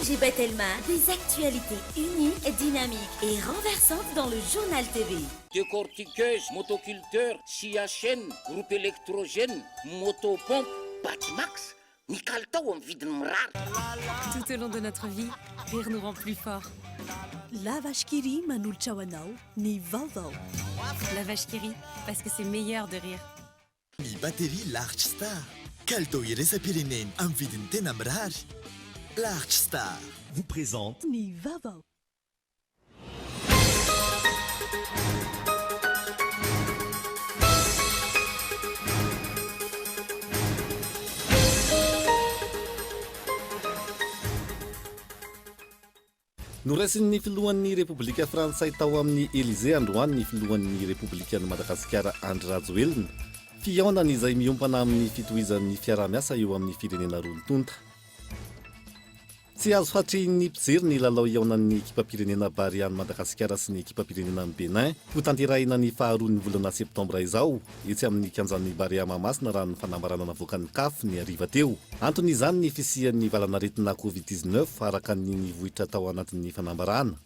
FDG Batelma, des actualités uniques, dynamiques et renversantes dans le Journal TV. Décortiqueuse, motoculteur, scie à chaîne, groupe électrogène, motopompe, Batimax, ny kalitao amin'ny vidiny mirary. Tout au long de notre vie, rire nous rend plus forts. La Vache qui rit manolotra ho anao ny vaovao. La Vache qui rit, parce que c'est meilleur de rire. Ny batterie Large Star, kalitao iraisam-pirenena amin'ny vidiny tena mirary. Large Star vous présente. Ny vaovao. Noraisin'ny filohan'ny Repoblika frantsay tao amin'ny Elysée androany ny filohan'ny Repoblikan'i Madagasikara Andry Rajoelina. Fihaonana izay miompana amin'ny fitohizan'ny fiaraha-miasa eo amin'ny firenena roa tonta. Tsy azo hatrehin'ny mpijery ny lalao hihaonan'ny ekipam-pirenena Barea an'i Madagasikara sy ny ekipam-pirenenan'i Bénin hotanterahina ny faharoan'ny volana septambra izao etsy amin'ny kianjan'ny Barea Mahamasina raha ny fanambarana navoakan'ny Caf ny hariva teo. Anton'izany ny fisian'ny valanaretina Covid 19 araka ny nivoitra tao anatin'ny fanambarana.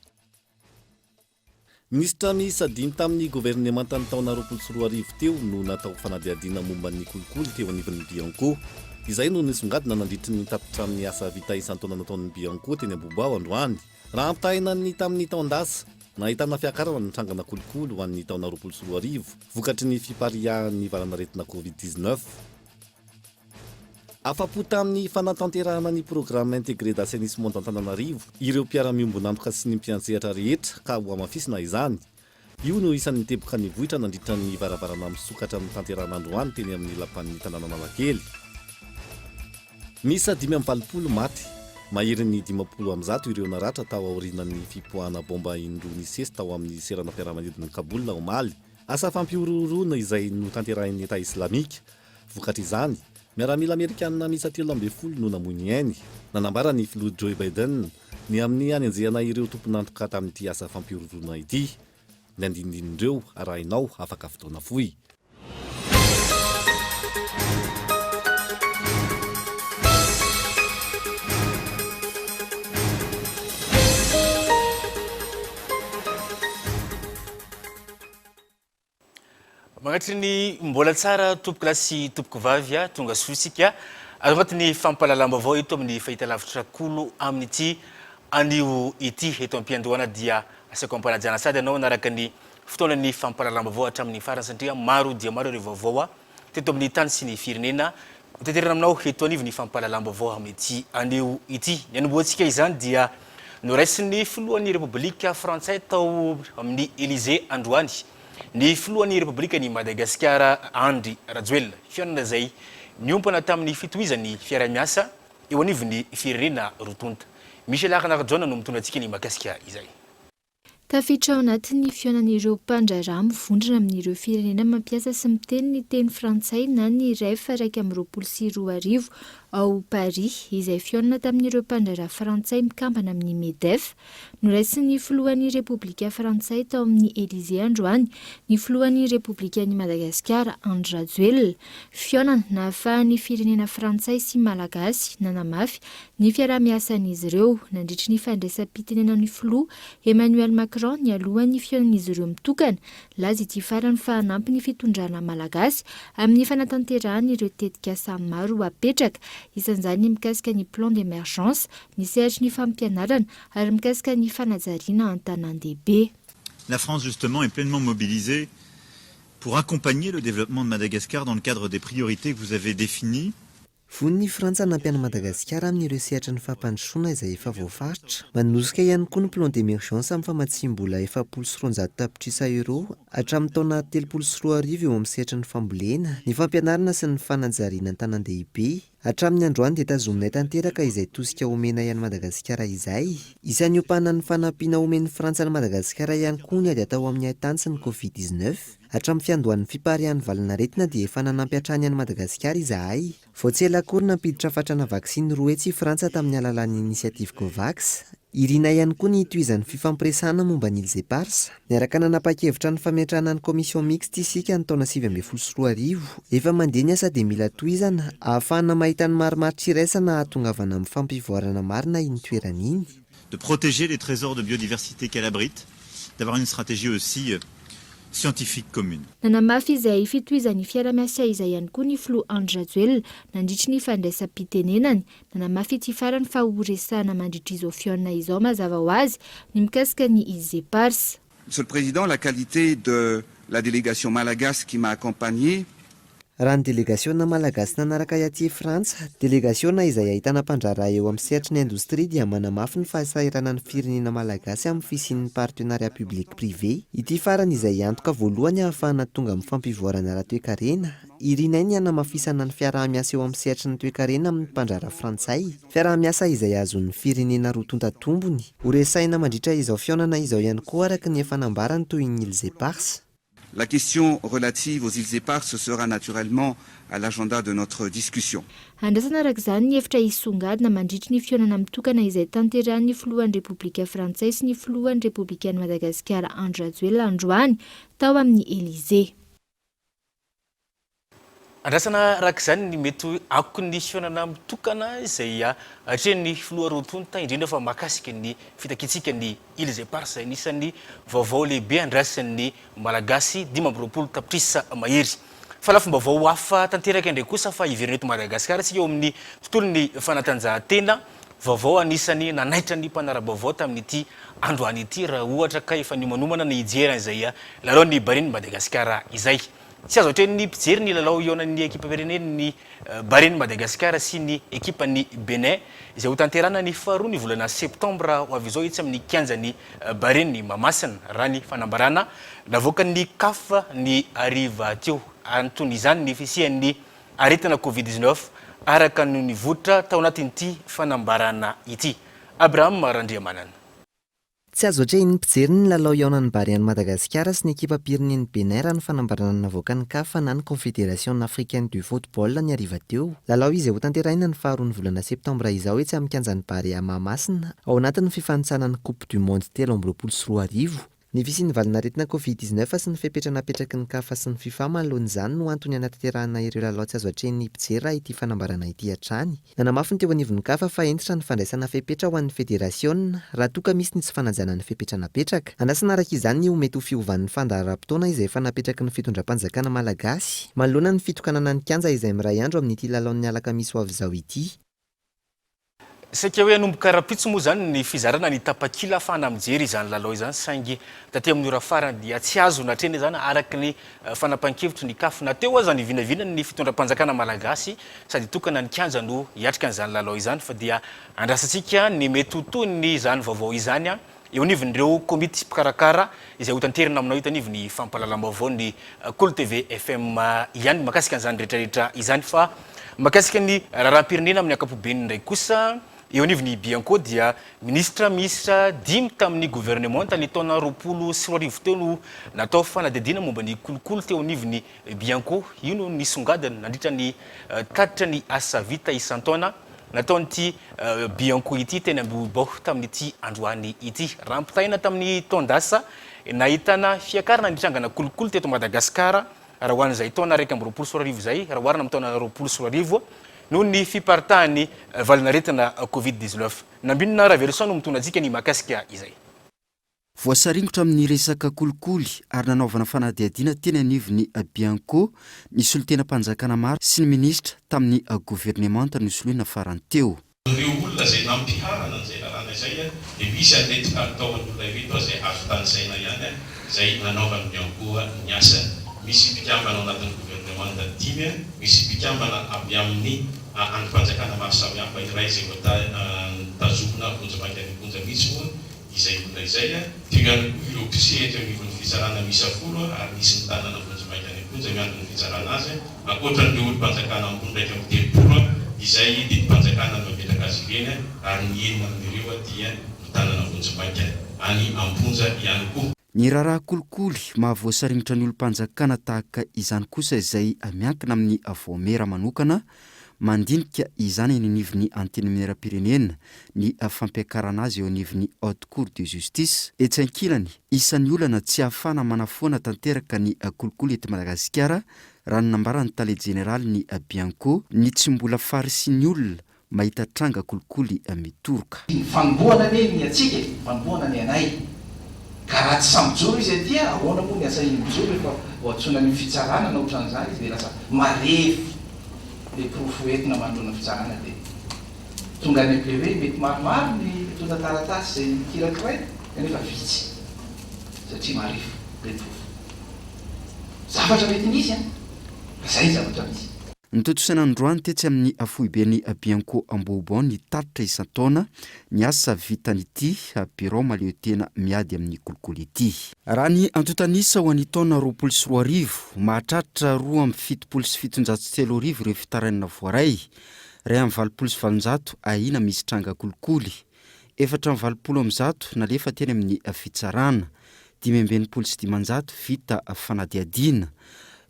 Minisitra miisa dimy tamin'ny governemantan'ny taona 2020 teo no natao fanadihadiana momba ny kolikoly teo anivon'ny Bianco. Izay no nisongadina nandritry ny tatitra amin'ny asa vita isan-taona nataon'ny Bianco teny Ambohibao androany. Raha ampitahaina ny tamin'ny taon-dasa, nahitana fiakarana ny trangana kolikoly ho an'ny taona 2020 vokatry ny fipariahan'ny valanaretina Covid 19. Afa-po tamin'ny fanatanterahana ny Programme Intégré d'Assainissement d'Antananarivo ireo mpiara-miombon'antoka sy ny mpiantsehatra rehetra ka hohamafisina izany. Io no isan'ny teboka nivoitra nandritra ny varavarana misokatra notanterahana androany teny amin'ny lapan'ny tanànan'Analakely. Miisa 85 maty, maherin'ny 150 ireo naratra tao aorianan'ny fipoahana baomba indroa nisesy tao amin'ny seranam-piaramanidin'i Kaboul omaly. Asa fampihorohoroana izay notanterahin'ny Etat Islamika. Vokatr'izany, miaramila amerikanina miisa 13 no namoy ny ainy. Nanambara ny filoha Joe Biden ny amin'ny hanenjehana ireo tompon'antoka tamin'ity asa fampihorohoroana ity. Ny andinindin'ireo arahinao afaka fotoana fohy. Magnatry ny mbola tsara tompoko lahy sy tompoko vavy a, tonga soa isika ato anatin'ny fampahalalam-baovao eto amin'ny fahitalavitra Kolo amin'ity anio ity. Eto am-piandohana dia asaiko ampanajana sady ianao hanaraka ny fotoanan'ny fampahalalam-baovao hatramin'ny farany satria maro dia maro ireo vaovao teto amin'ny tany sy ny firenena. Hotaterina aminao eto anivon'ny fampahalalam-baovao amin'ity anio ity. Ny hanombohantsika izany dia noraisin'ny filohan'ny Repoblika frantsay tao amin'ny Elysée androany ny filohan'ny Repoblikan'i Madagasikara Andry Rajoelina. Fihaonana izay niompana tamin'ny fitohizan'ny fiaraha-miasa eo anivon'ny firenena roa tonta. Michel Rajaona no mitondra antsika ny mahakasika izay. Tafiditra ao anatin'ny fihaonan'ireo mpandraharaha mivondrona amin'ireo firenena mampiasa sy miteny ny teny frantsay na ny REF 2021 ao Paris, izay fihaonana tamin'ireo mpandraharaha frantsay mikambana amin'ny Medef. Noraisin'ny filohan'ny Repoblika frantsay tao amin'ny Elysée androany ny filohan'ny Repoblikan'i Madagasikara, Andry Rajoelina. Fihaonana nahafahan'ny firenena frantsay sy malagasy nanamafy ny fiaraha-miasan'izy ireo nandritry ny fandraisam-pitenenan'ny filoha Emmanuel Macron nialohan'ny fihaonan'izy ireo mitokana. Nilaza ity farany fa hanampy ny fitondrana malagasy amin'ny fanatanterahana ireo tetikasa maro apetraka, isan'izany ny mikasika ny plan d'émergence, ny sehatry ny fampianarana ary mikasika ny fanajariana an-tanàn-dehibe. La France justement est pleinement mobilisée pour accompagner le développement de Madagascar dans le cadre des priorités que vous avez définies. Vonona i Frantsa hanampy an'i Madagasikara amin'ireo sehatry ny fampandrosoana izay efa voafaritra. Manosika ihany koa ny plan d'émergence amin'ny famatsiam-bola 240 tapitrisa euros hatramin'ny taona 2030 eo amin'ny sehatry ny fambolena, ny fampianarana sy ny fanajariana an-tanàn-dehibe. Hatramin'ny androany dia tazominay tanteraka izay tosika omenay an'i Madagasikara izay. Isan'ny ompanan'ny fanampiana omen'i Frantsa an'i Madagasikara ihany koa ny ady atao amin'ny haitany sy ny Covid 19. Hatramin'ny fiandohan'ny fipariahan'ny valan'aretina dia efa nanampy hatrany an'i Madagasikara izahay. Vao tsy ela akory nampiditra fatrana vaksiny 200 i Frantsa tamin'ny alalan'ny initiative Covax. Irina ihany koa ny hitohizan'ny fifampiresahana momba ny Îles Éparses. Niaraka nanapa-kevitra ny fametrahana ny commission mixte isika ny taona 2019. Efa mandeha ny asa dia mila tohizana ahafahana mahita ny marimaritra iraisana hahatongavana amin'ny fampivoarana marina iny toerana iny. De protéger les trésors de biodiversité qu'elle abrite, d'avoir une stratégie aussi scientifique commune. Nanamafy izay fitohizan'ny fiarahamiasa izay ihany koa ny filoha Andry Rajoelina nandritry ny fandraisam-pitenenany. Nanamafy ity farany fa ho resahana mandritra izao fihaonana izao mazava ho azy ny mikasika ny Îles Éparses. Monsieur le Président, la qualité de la délégation malagasy qui m'a accompagné. Raha ny delegasiona malagasy nanaraka ahy aty Frantsa, delegasiona izay ahitana mpandraharaha eo amin'ny sehatry ny indostria dia manamafy ny fahasahiranan'ny firenena malagasy amin'ny fisian'ny partenariat public privé. Ity farany izay antoka voalohany ahafahana tonga amin'ny fampivoarana ara-toekarena. Irinay ny hanamafisana ny fiaraha-miasa eo amin'ny sehatry ny toekarena amin'ny mpandraharaha frantsay. Fiaraha-miasa izay azon'ny firenena roa tonta tombony. Horesahina mandritra izao fihaonana izao ihany koa araka ny efa nambarany toy ny Îles Éparses. La question relative aux îles éparses sera naturellement à l'agenda de notre discussion. Andrasana araka izany ny hevitra hisongadina mandritry ny fihaonana mitokana izay tanterahin'ny filohan'ny Repoblika frantsay sy ny filohan'ny Repoblikan'i Madagasikara Andry Rajoelina androany tao amin'ny Elysée. Andrasana araka izany ny mety ho akon'ny fihaonana mitokana izay atrehin'ny filoha roa tonta, indrindra fa mahakasika ny fitakiantsika ny Îles Éparses izay anisan'ny vaovao lehibe andrasan'ny Malagasy 25 tapitrisa mahery. Fa lafim-baovao hafa tanteraka indray kosa fa hiverina eto Madagasikara isika eo amin'ny tontolon'ny fanatanjahantena. Vaovao anisan'ny nanaitra ny mpanara-baovao tamin'ity androany ity raha ohatra ka efa niomanomana ny hijery an'izay lalaon'ny Barean'i Madagasikara izay. Tsy azo atrehin'ny mpijery ny lalao hihaonan'ny ekipam-pirenen'ny Barean'i Madagasikara sy ny ekipan'i Bénin, izay hotanterahina ny faharoa ny volana septambra ho avy izao etsy amin'ny kianjan'ny Barean'i Mahamasina, raha ny fanambarana navoakan'ny Caf ny hariva teo. Anton'izany ny fisian'ny aretina Covid 19, araka ny nivoitra tao anatin'ity fanambarana ity. Abraham Randriamanana. Tsy azo atrehin'ny mpijery ny lalao hihaonan'ny Barean'i Madagasikara sy ny ekipam-pirenen'i Bénin raha ny fanambarana navoakan'ny Caf na ny Confédération Africaine du Football ny hariva teo. Lalao izay hotanterahina ny faharoan'ny volana septambra izao etsy amin'ny kianjan'ny Barea Mahamasina, ao anatin'ny fifanintsanan'ny Coupe du Monde 2023. Ny fisian'ny valanaretina Covid 19 sy ny fepetra napetraky ny Caf sy ny Fifa manoloana izany no antony hanatanterahana ireo lalao tsy azo atrehin'ny mpijery raha ity fanambarana ity hatrany. Nanamafy ny teo anivon'ny Caf fa hentitra ny fandraisana fepetra ho an'ny federasiona raha toa ka misy ny tsy fanajana ny fepetra napetraka. Andrasana araka izany ny ho mety ho fiovan'ny fandaharam-potoana izay efa napetraky ny fitondram-panjakana malagasy manoloana ny fitokanana ny kianja izay miray andro amin'ity lalaon'ny alakamisy ho avy izao ity. Saika hoe hanomboka rahampitso moa izany ny fizarana ny tapakila ahafahana mijery izany lalao izany saingy taty amin'ny ora farany dia tsy azo natrehina izany araka ny fanapahan-kevitry ny Caf. Na teo aza ny vinavinan'ny fitondram-panjakana malagasy sady tokana ny kianja no hiatrika an'izany lalao izany fa dia andrasantsika ny mety ho tohin'izany vaovao izany eo anivon'ireo komity mpikarakara izay hotanterina aminao eto anivon'ny fampahalalam-baovaon'ny Kolo TV FM ihany mahakasika an'izany rehetrarehetra izany. Fa mahakasika ny raharaham-pirenena amin'ny ankapobeny indray kosa, eo anivon'ny Bianco dia minisitra miisa dimy tamin'ny governemanta ny taona 2020 teo no natao fanadihadiana momba ny kolikoly teo anivon'ny Bianco. Io no nisongadina nandritra ny tatitra ny asa vita isan-taona nataon'ity Bianco ity teny Ambohibao tamin'ity androany ity. Raha ampitahaina tamin'ny taon-dasa, nahitana fiakarana nitrangana kolikoly teto Madagasikara raha ho an'izay taona 2021 izay, raha oharina amin'ny taona 2020, noho ny fiparitahan'ny valanaretina Covid 19. Nambinina Raveloson no mitondra antsika ny mahakasika izay. Voasaringotra amin'ny resaka kolikoly ary nanaovana fanadihadiana teny anivon'ny Bianco ny solontenam-panjakana maro sy ny minisitra tamin'ny governemanta nosoloina farany teo. Ireo olona izay nampiharana an'izay lalàna izay dia misy an'ireto kalitaon'ny olona ireto izay azo tanisaina ihany izay nanaovan'ny Bianco ny asany. Misy mpikambana ao anatin'ny governemanta dimy, misy mpikambana avy amin'ny andrim-panjakana maro samihafa iray izay notazomina vonjimaika any am-ponja mihitsy moa izay olona izay, teo ihany koa ireo mpisehatra eo anivon'ny fitsarana miisa folo ary nisy notanana vonjimaika any am-ponja miandry ny fitsarana azy, ankoatra an'ireo olom-panjakana ambony 31 izay didim-panjakana no nametraka azy ireny ary ny enina amin'ireo dia notanana vonjimaika any am-ponja ihany koa. Ny raharaha kolikoly mahavoasaringotra ny olom-panjakana tahaka izany kosa izay miankina amin'ny vaomiera manokana. Mandinika izany eny anivon'ny Antenimierampirenena ny fampiakarana azy eo anivon'ny Haute Cour de Justice. Etsy ankilany, isan'ny olana tsy ahafahana manafoana tanteraka ny kolikoly eto Madagasikara, raha ny nambaran'ny tale jeneralin'ny Bianco, ny tsy mbola faharisih'ny olona mahita tranga kolikoly mitoroka. Ny fanombohana anie ny antsika e, fanombohana ny anay. Ka raha tsy sahy mijoro izy aty a, ahoana moa ny asahiny mijoro rehefa voantsoina any amin'ny fitsarana na otran'izany izy dia lasa marefo le porofo entina manoloana ny fitsarana dia tonga any amin'ilay hoe mety maromaro ny antontan-taratasy izay kirakiraina kanefa vitsy satria marefo ilay porofo. Zavatra mety misy an! Fa izay ny zavatra misy. Notontosaina androany tetsy amin'ny foiben'ny Bianco Ambohibao ny tatitra isan-taona ny asa vitan'ity birao mahaleotena miady amin'ny kolikoly ity. Raha ny antontan'isa ho an'ny taona 2020, mahatratra 3772 ireo fitarainana voaray, 881 ahiana misy tranga kolikoly, 184 nalefa teny amin'ny fitsarana, 565 vita fanadihadiana,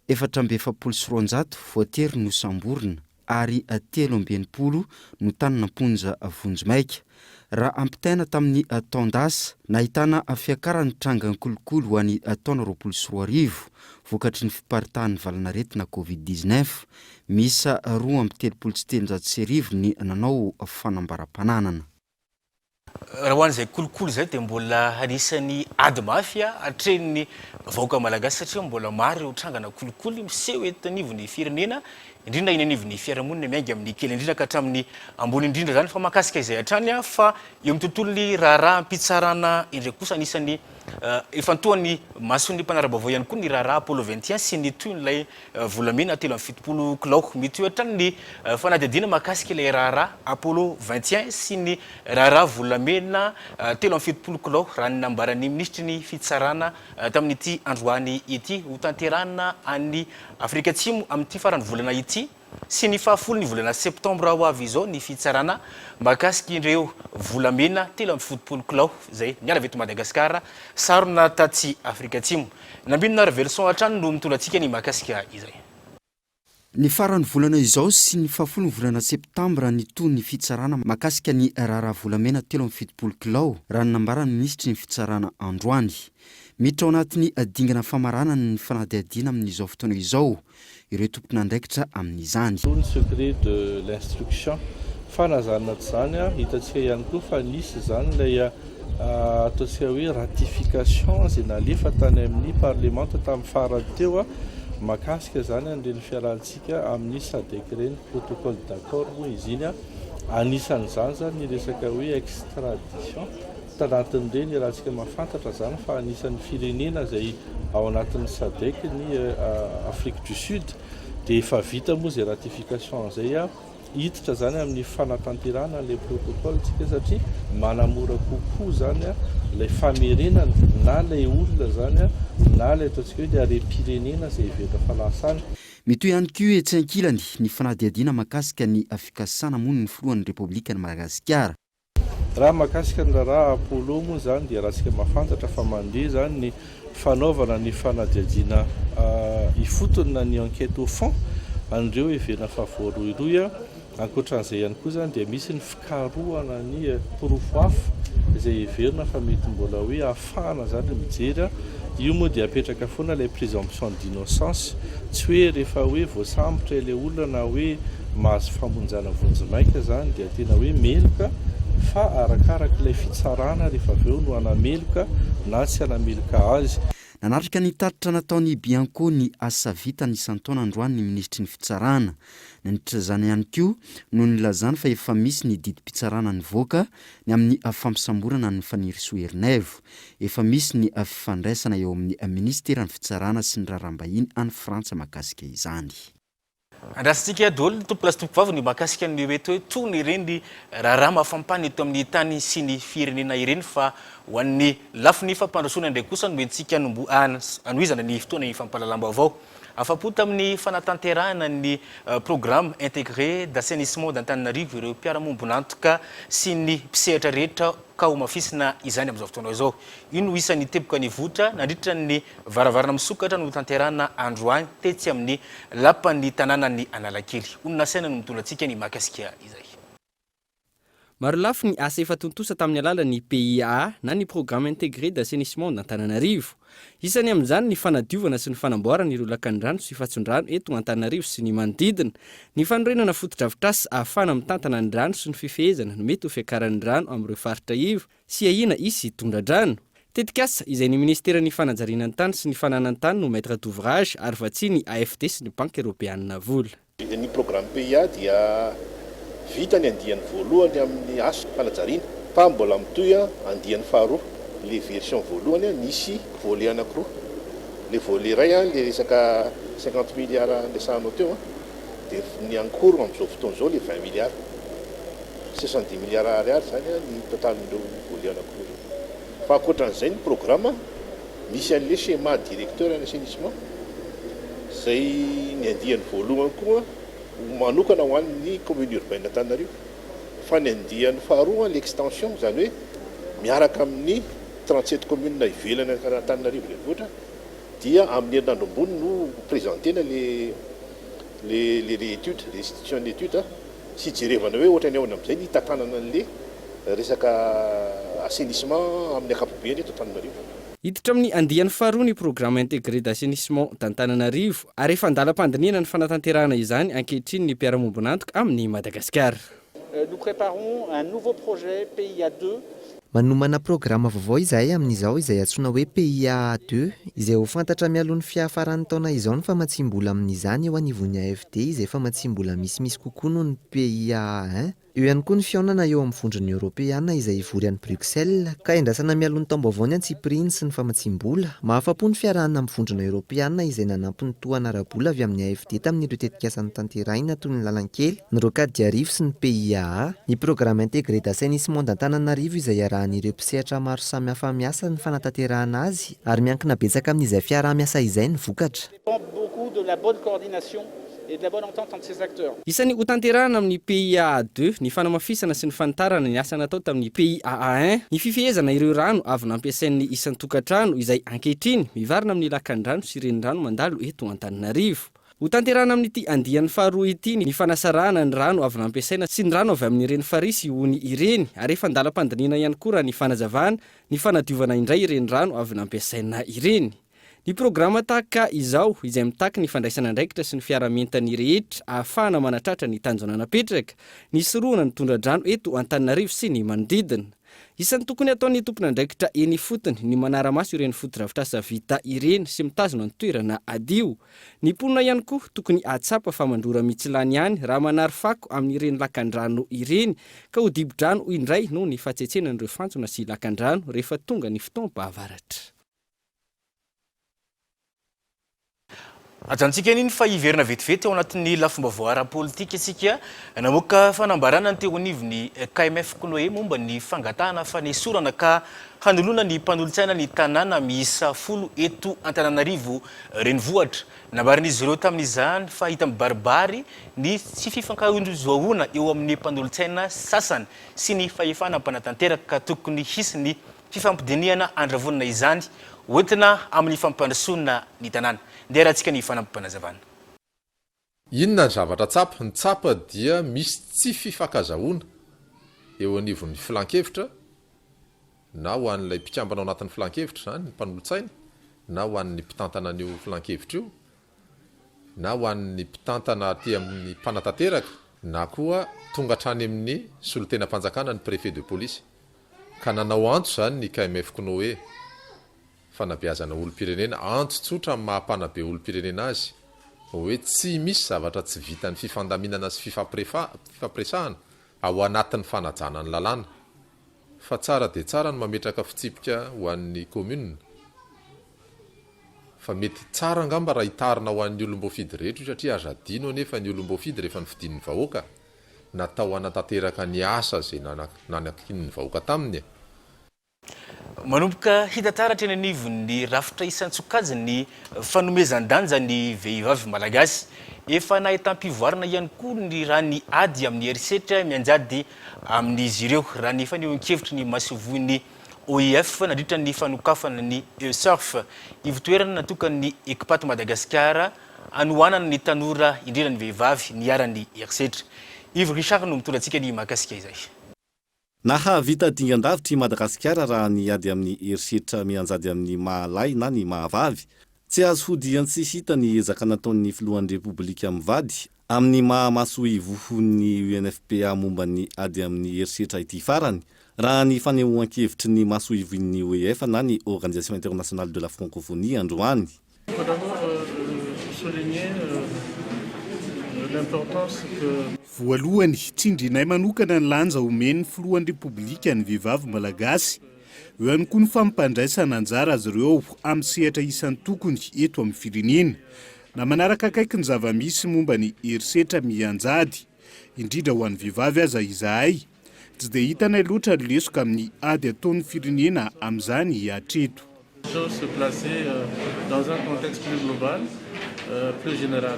244 voatery nosamborina ary 63 notanana am-ponja vonjimaika. Raha ampitaina tamin'ny taon-dasa, nahitana fiakaran'ny trangan-kolikoly ho an'ny taona 2020 vokatry ny fiparitahan'ny valanaretina Covid 19. Miisa 332 ny nanao fanambaram-pananana. Raha ho an'izay kolikoly izay dia mbola anisan'ny ady mafy atrehin'ny vahoaka malagasy satria mbola maro ireo trangana kolikoly miseho eto anivon'ny firenena, indrindra eny anivon'ny fiarahamonina miainga amin'ny kely indrindra ka hatramin'ny ambony indrindra izany. Fa mahakasika izay hatrany fa eo amin'ny tontolon'ny raharaham-pitsarana indray kosa anisan'ny ifantohan'ny mason'ny mpanara-baovao ihany koa ny raharaha Apollo 21 sy ny tohin'ilay Volamena 73 kilao. Mitohy hatrany ny fanadihadiana mahakasika ilay raharaha Apollo 21 sy ny raharaha volamena 73 kilao, raha ny nambaran'ny minisitry ny Fitsarana tamin'ity androany ity. Hotanterahina any Afrika Atsimo amin'ity faran'ny volana ity sy ny fahafolon'ny volana septambra ho avy izao ny fitsarana mahakasika ireo volamena 73 kilao izay niala avy eto Madagasikara sarona tatsy Afrika Atsimo. Nambinina Raveloson hatrany no mitondra antsika ny mahakasika izay. Ny faran'ny volana izao sy ny fahafolon'ny volana septambra ny tohin'ny fitsarana mahakasika ny raharaha volamena 73 kilao, raha ny nambaran'ny minisitry ny fitsarana androany. Miditra ao anatin'ny dingana famaranana ny fanadihadiana amin'izao fotoana izao ireo tompon'andraikitra amin'izany. Toy ny secret de l'instruction. Fa na izany na tsy izany, hitantsika ihany koa fa nisy izany ilay ataontsika hoe ratification izay nalefa tany amin'ny parlemanta tamin'ny farany teo mahakasika izany an'ireny fiarahantsika amin'ny Sadec ireny, protocole d'accord moa izy iny. Anisan'izany izany ny resaka hoe extradition. Tanatin'ireny iarahantsika mahafantatra izany fa anisan'ny firenena izay ao anatin'ny Sadec ny Afrique du Sud dia efa vita moa izay ratification izay hiditra izany amin'ny fanatanterahana an'ilay protocole tsika satria manamora kokoa izany ilay famerenana na ilay olona izany na ilay ataontsika hoe ilay harem-pirenena izay heverina fa lasa any. Mitohy ihany koa etsy ankilany ny fanadihadiana mahakasika ny fikasana hamono ny filohan'ny Repoblikan'i Madagasikara. Raha mahakasika ny raharaha Apollo moa izany dia ratsika mahafantatra fa mandeha izany ny fanaovana ny fanadihadiana ifotony na ny enquête au fond an'ireo heverina fa voarohirohy. Ankoatran'izay ihany koa izany dia misy ny fikarohana ny porofo hafa izay heverina fa mety mbola hoe ahafahana izany mijery. Io moa dia apetraka foana ilay présomption d'innocence, tsy hoe rehefa hoe voasambotra ilay olona na hoe mahazo famonjana vonjimaika izany dia tena hoe meloka fa arakaraka ilay fitsarana rehefa avy eo no hanameloka na tsy hanameloka azy. Nanatrika ny tatitra nataon'ny Bianco ny asa vitany isan-taona androany ny minisitry ny Fitsarana. Nandritra izany ihany koa no nilazany fa efa misy ny didim-pitsarana nivoaka ny amin'ny fampisamborana an'i Fanirisoa Ernaivo. Efa misy ny fifandraisana eo amin'ny minisiteran'ny Fitsarana sy ny Raharaham-bahiny any Frantsa mahakasika izany. Andrasantsika daholo ny tompolahy sy tompovavy ny mahakasika ny mety hoe tony ireny raharaha mafampana eto amin'ny tany sy ny firenena ireny fa ho an'ny lafiny fampandrosoana indray kosa no entintsika anohizana ny fotoana fampahalalam-baovao. Afa-po tamin'ny fanatanterahana ny Programme Intégré d'Assainissement d'Antananarivo ireo mpiara-mombon'antoka sy ny mpisehatra rehetra ka homafisina izany amin'izao fotoana izao. Io no isan'ny teboka nivoitra nandritra ny varavarana misokatra notanterahina androany tetsy amin'ny Lapan'ny tanànan'i Analakely. Olona saina no mitondra antsika ny mahakasika izay. Marolafy ny asa efa tontosa tamin'ny alalan'ny PIAA na ny Programme Intégré d'Assainissement d'Antananarivo. Isany amin'izany ny fanadiovana sy ny fanamboarana ireo lakandrano sy fatson-drano eto Antananarivo sy ny manodidina. Ny fanorenana fotodrafitrasa ahafahana mitantana ny rano sy ny fifehezana ny mety ho fiakaran'ny rano amin'ireo faritra iva sy ahiana hisy tondra-drano. Tetikasa izay ny Minisiteran'ny Fanajariana ny Tany sy ny Fananan-tany no maître d'ouvrage ary vatsian'ny AFD sy ny Banky Eoropeanina vola. Ny programme PIA dia vita ny andiany voalohany amin'ny asa fanajariana fa mbola mitohy andiany faharoa. Le version voalohany nisy volet anakiroa. Le volet iray le resaka 50 milliards niresahanao teo dia ny en cours amin'izao fotoana izao le 20 milliards. 70 milliards ariary izany ny totalin'ireo volet anakiroa ireo. Fa ankoatran'izay ny programme misy an'le schéma directeur ny assainissement izay ny andiany voalohany koa manokana ho an'ny commune urbaine Antananarivo fa ny andiany faharoa l'extension izany hoe miaraka amin'ny 37 communes ivelany Antananarivo renivohitra dia amin'ny herinandro ambony no présentena le le le étude restitution ny étude sy hijerevana hoe ohatran'ny ahoana amin'izay ny hitantanana an'le resaka assainissement amin'ny ankapobeny eto Antananarivo. Hiditra amin'ny andiany faharoa ny Programme Intégré d'Assainissement d'Antananarivo ary efa an-dalam-pandinihana ny fanatanterahana izany ankehitriny ny mpiara-mombon'antoka amin'i Madagasikara. Nous préparons un nouveau projet PIA deux. Manomana programa vaovao izahay amin'izao izay antsoina hoe PIAA deux, izay ho fantatra mialoha ny fiafaran'ny taona izao ny famatsiam-bola amin'izany eo anivon'ny AFD izay famatsiam-bola misimisy kokoa noho ny PIAA un. Eo ihany koa ny fihaonana eo amin'ny Vondron'ny Eoropeana izay hivory any Bruxelles, ka endrasana mialoha ny taom-baovao ny antsipiriany sy ny famatsiam-bola. Mahafa-po ny fiarahana amin'ny Vondrona Eoropeana izay nanampy ny tohana ara-bola avy amin'ny AFD tamin'ireo tetikasa notanterahina toy ny lalankely, ny Rocade d'Iarivo sy ny PIAA, ny Programme Intégré d'Assainissement d'Antananarivo izay iarahan'ireo mpisehatra maro samihafa miasa ny fanatanterahana azy ary miankina betsaka amin'izay fiaraha-miasa izay ny vokatra. Dépend beaucoup de la bonne coordination et de la bonne entente entre ces acteurs. Isan'ny hotanterahana amin'ny PIAA deux ny fanamafisana sy ny fanitarana ny asa natao tamin'ny PIAA un, ny fifehezana ireo rano avy nampiasain'ny isan-tokantrano izay ankehitriny mivarina amin'ny lakandrano sy renirano mandalo eto Antananarivo. Hotanterahana amin'ity andiany faharoa ity ny fanasarahana ny rano avy nampiasaina sy ny rano avy amin'ireny farihy sy ony ireny ary efa an-dalam-pandinihana ihany koa raha ny fanazavana ny fanadiovana indray ireny rano avy nampiasaina ireny. Ny programa tahaka izao, izay mitaky ny fandraisana andraikitra sy ny fiarahamientan'ny rehetra ahafahana manatratra ny tanjona napetraka, ny hisorohana ny tondra-drano eto Antananarivo sy ny manodidina. Isan'ny tokony hataon'ny tompon'andraikitra eny ifotony ny manara-maso ireny fotodrafitrasa vita ireny sy mitazona ny toerana hadio. Ny mponina ihany koa tokony hahatsapa fa mandrora mitsilany ihany raha manary fako amin'ireny lakandrano ireny ka ho dibo-drano indray noho ny fahatsetsenan'ireo fantsona sy lakandrano rehefa tonga ny fotoam-pahavaratra. Ajanontsika iny fa hiverina vetivety ao anatin'ny lafim-baovao ara-politika isika. Namoaka fanambarana ny teo anivon'ny KMF Cnoe momba ny fangatahana fanesorana ka hanoloana ny mpanolotsaina ny tanàna miisa folo eto Antananarivo renivohitra. Nambaran'izy ireo tamin'izany fa hita mibaribary ny tsy fifankahazoana eo amin'ny mpanolotsaina sasany sy ny fahefana mpanatanteraka ka tokony hisy ny Fifampidinihana handravonana izany hoentina amin'ny fampandrosoana ny tanàna. Ndeha arahantsika ny fanampim-panazavana. Inona ny zavatra tsapa? Ny tsapa dia misy tsy fifankazahoana eo anivon'ny filankevitra na ho an'ilay mpikambana ao anatin'ny filankevitra izany, ny mpanolotsaina, na ho an'ny mpitantana an'io filankevitra io, na ho an'ny mpitantana aty amin'ny mpanatanteraka, na koa tonga hatrany amin'ny solontenam-panjakana ny préfet de police. Ka nanao antso izany ny KMF Cnoe, fanabeazana olom-pirenena, antso tsotra amin'ny maha mpanabe olom-pirenena azy, hoe tsy misy zavatra tsy vitan'ny fifandaminana sy fifampiresahana ao anatin'ny fanajana ny lalàna. Fa tsara dia tsara ny mametraka fitsipika ho an'ny commune, fa mety tsara angamba raha hitarina ho an'ny olom-boafidy rehetra io satria aza adino anefa ny olom-boafidy rehefa nofidin'ny vahoaka, natao hanatanteraka ny asa izay nanankinin'ny vahoaka taminy e. Manomboka hita taratra eny anivon'ny rafitra isan-tsokajiny ny fanomezan-danja ny vehivavy malagasy. Efa nahitam-pivoarana ihany koa ny raha ny ady amin'ny herisetra mianjady amin'izy ireo, raha ny fanehoan-kevitry ny masoivohon'ny OIF nandritra ny fanokafana ny E-Surf, ivontoerana natokan'ny Ecpat Madagasikara hanohanana ny tanora indrindra ny vehivavy niharan'ny herisetra. Yves Richard no mitondra antsika ny mahakasika izay. Nahavita dingan-davitra i Madagasikara raha ny ady amin'ny herisetra mianjady amin'ny maha lahy na ny maha vavy. Tsy azo hodian-tsy hita ny ezaka nataon'ny filohan'ny Repoblika mivady amin'ny maha masoivohon'ny UNFPA momba ny ady amin'ny herisetra ity farany, raha ny fanehoan-kevitry ny masoivohin'ny OIF na ny Organisation Internationale de la Francophonie androany. Il faut d'abord souligner l'importance que. Voalohany, tsindrinay manokana ny lanja omen'ny filohan'ny Repoblika ny vehivavy malagasy. Eo ihany koa ny fampandraisana anjara azy ireo amin'ny sehatra isan-tokony eto amin'ny firenena. Na manaraka akaiky ny zava-misy momba ny herisetra mianjady, indrindra ho an'ny vehivavy aza izahay, tsy dia hitanay loatra ny lesoka amin'ny ady ataon'ny firenena amin'izany hatreto. Chose se placer dans un contexte plus global, plus général.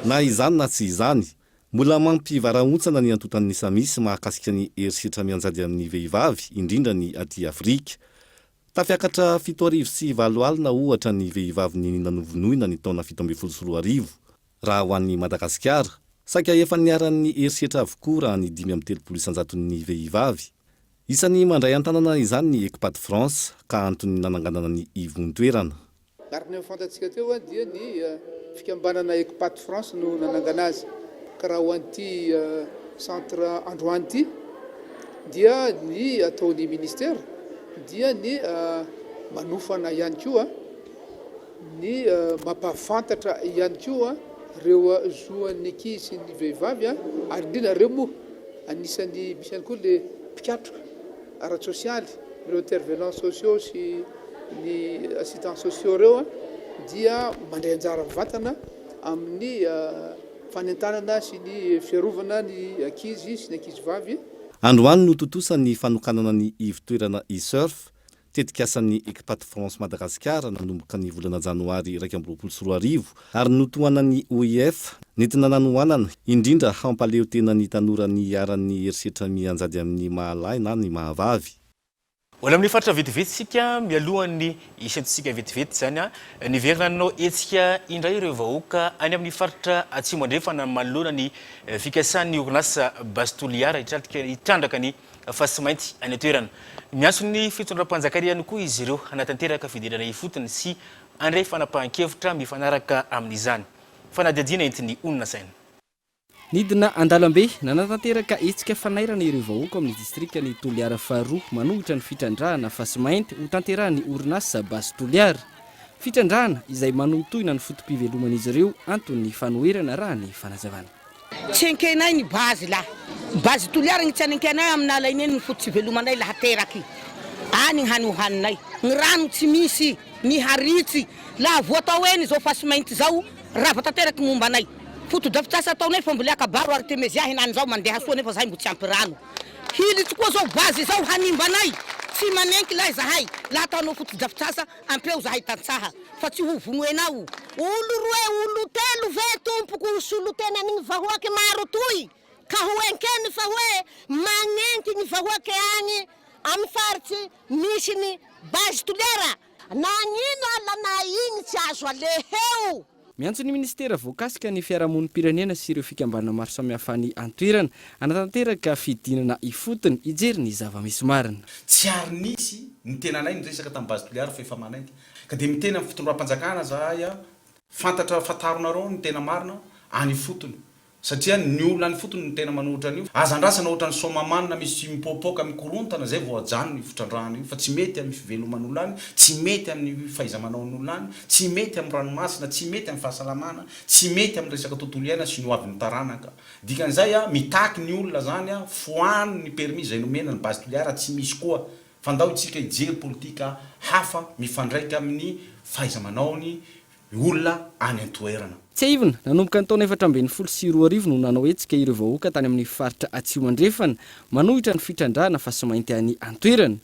Na izany na tsy izany, mbola mampivarahontsana ny antontan'isa misy mahakasika ny herisetra mianjady amin'ny vehivavy, indrindra ny aty Afrika. Tafiakatra 2800 ohatra ny vehivavy niniana novonoina ny taona 2017. Raha ho an'i Madagasikara, saika efa niharan'ny herisetra avokoa raha ny 35 isan-jaton'ny vehivavy. Isan'ny mandray an-tanana izany ny Ecpat France, ka antony nananganana ny ivon-toerana. Araka ny efa fantatsika teo dia ny fikambanana Ecpat France no nanangana azy. Ka raha ho an'ity centre androany ity dia ny ataon'ny ministera dia ny manofana ihany koa ny mampahafantatra ihany koa ireo zoan'ny ankizy sy ny vehivavy ary indrindra ireo moa anisan'ny misy ihany koa le mpikatroka ara-tsosialy, ireo intervenants sociaux sy ny assistants sociaux ireo dia mandray anjara mivantana amin'ny fanentanana sy ny fiarovana ny ankizy sy ny ankizivavy. Androany no tontosa ny fanokanana ny ivon-toerana e-surf, tetikasan'ny Ecpat France Madagascar nanomboka ny volana janoary 2021 ary notohanan'ny OIF, nentina nanohanana, indrindra hampaleo tena ny tanora niharan'ny herisetra mianjady amin'ny maha lahy na ny maha vavy. Ho any amin'ny faritra vetivety isika mialohan'ny hisentontsika vetivety izany. Niverina nanao hetsika indray ireo vahoaka any amin'ny faritra Atsimo Andrefana manoloana ny fikasan'ny orinasa Base Toliara hitrandraka ny fasimainty any an-toerana. Miantso ny fitondram-panjakana ihany koa izy ireo hanatanteraka fidirana ifotony sy handray fanapahan-kevitra mifanaraka amin'izany. Fanadihadiana entin'ny Onona Saina. Nidina an-dalambe, nanatanteraka hetsika fanairana ireo vahoaka ao amin'ny distrikan'i Toliara faharoa manohitra ny fitrandrahana fasimainty hotanterahin'ny orinasa Base Toliara. Fitrandrahana izay manohintohina ny foto-piveloman'izy ireo anton'ny fanoherana raha ny fanazavana. Tsy enkenay ny base la. Base Toliara gny tsy anenkenay aminy alaineny ny foto-tsivelomanay laha teraky any gny hany hohaninay. Gny rano tsy misy, miharitsy. Laha voatao eny izao fasimainty zao, rava tanteraky momba anay. Fotodrafitrasa ataonay fambolea kabaro artemezia henany zao mandeha soa nefa zahay mbo tsy ampy rano. Hilitsy koa zao base zao hanimba anay. Tsy manenky lahy zahay laha ataonao fotodrafitrasa ampeo zahay tantsaha. Fa tsy ho vonoenao. Olo roe, olo telo ve tompoko ho solotenan'ny vahoake maro toy ka ho enkeny fa hoe magnenky ny vahoake agny amy faritsy misy ny base toliara? Nagnino alana igny tsy azo aleha eo? Miantso ny minisitera voakasika ny fiarahamonim-pirenena sy ireo fikambanana maro samihafa any an-toerana hanatanteraka fidinana ifotony hijery ny zava-misy marina. Tsy ary nisy ny tenanay niresaka tamin'ny Base Toliara fa efa manaiky. Ka dia miteny amin'ny fitondram-panjakana zahay a, fantatra fantaronareo ny tena marina any ifotony. Satria ny olona any ifotony no tena manohitra an'io. Aza andrasana ohatran'ny Soamahamanina misy mipoapoaka mikorontana zay vao ajanona io fitrandrahana io fa tsy mety amin'ny fiveloman'olona any, tsy mety amin'ny fahaiza-manaon'ny olona any, tsy mety amin'ny ranomasina, tsy mety amin'ny fahasalamana, tsy mety amin'ny resaka tontolo iainana sy ny hoavin'ny taranaka. Dikan'izay a, mitaky ny olona zany a, foano ny permis izay nomena ny Base Toliara tsy misy koa fa ndao isika hijery politika hafa mifandraika amin'ny fahaiza-manaon'ny olona any an-toerana. Tsiahivina, nanomboka ny taona 2014 no nanao hetsika ireo vahoaka tany amin'ny faritra Atsimo Andrefana manohitra ny fitrandrahana fasimainty any an-toerana.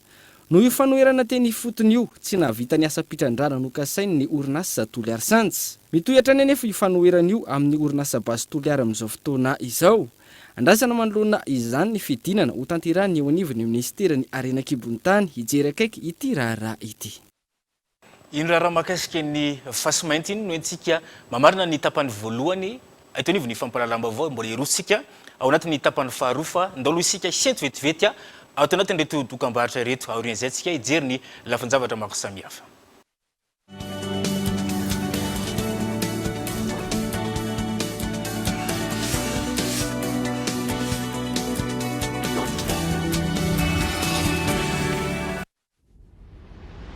Noho io fanoherana teny ifotony io, tsy nahavita ny asam-pitrandrahana nokasainy ny orinasa Toliary Sands. Mitohy hatrany anefa io fanoherana io amin'ny orinasa Base Toliara amin'izao fotoana izao. Andrasana manoloana izany ny fidinana hotanterahin'ny eo anivon'ny minisiteran'ny Harena an-kibon'ny tany hijery akaiky ity raharaha ity. Iny raharaha mahakasika ny fasimainty iny no entintsika mamarana ny tapany voalohany eto anivon'ny fampahalalam-baovao. Mbola hiroso isika ao anatin'ny tapany faharoa fa ndao aloha isika hisento vetivety ato anatin'ireto dokambarotra ireto. Aorian'izay isika hijery ny lafin-javatra maro samihafa.